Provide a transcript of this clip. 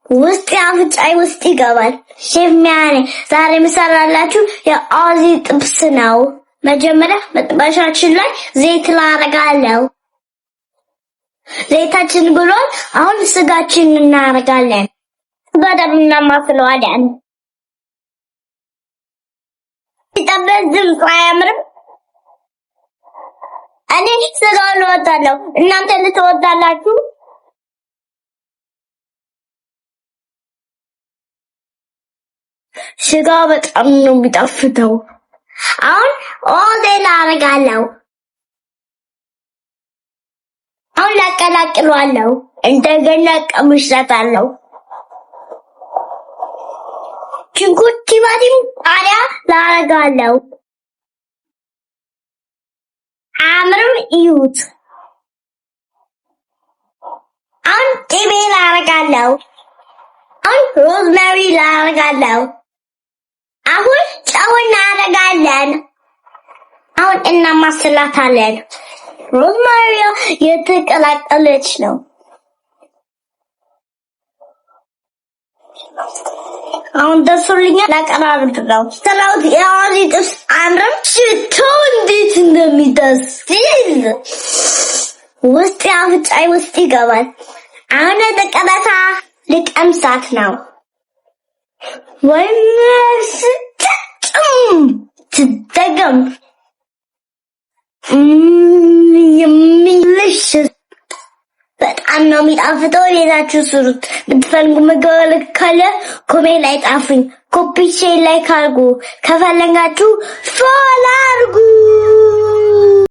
ውስጥ አፍንጫዬ ውስጥ ይገባል። ሼፍ ሚያኔ ዛሬ የምሰራላችሁ የአውዚ ጥብስ ነው። መጀመሪያ መጥበሻችን ላይ ዘይት ላረጋለሁ። ዘይታችን ብሏል። አሁን ስጋችን እናረጋለን። በደንብ እናማስለዋለን። ሲጠበስ ድምፁ አያምርም? እኔ ስጋውን እወዳለሁ። እናንተ ልትወዳላችሁ? ስጋው በጣም ነው የሚጣፍተው። አሁን ኦዜን አደርጋለሁ። አሁን ላቀላቅለዋለሁ። እንደገና ቀምሻታለሁ። ሽንኩርት፣ ቲማቲም፣ ቃሪያ ላደርጋለሁ። አምርም እዩት። አሁን ቅቤ ላደርጋለሁ። አሁን ሮዝመሪ ላደርጋለሁ። አሁን ጨው እናደርጋለን። አሁን እናማስላታለን። ሮዝመሪ የተቀላቀለች ነው። አሁን ደርሶልኛል። ላቀራርብ ነው። ሰላውት የአዋዜ ጥብስ አምርም ሽታው እንዴት እንደሚደስ ሲል ውስጥ አፍንጫዬ ውስጥ ይገባል። አሁን ወደ ቀረሳ ልቀምሳት ነው። ወይም ስትጥም ትደገም የሚልሽ በጣም ነው የሚጣፍጠው። ቤታችሁ ስሩት። የምትፈልጉ ምግብ ካለ comment ላይ ጻፉኝ። copy share like አድርጉ። ከፈለጋችሁ follow አድርጉ።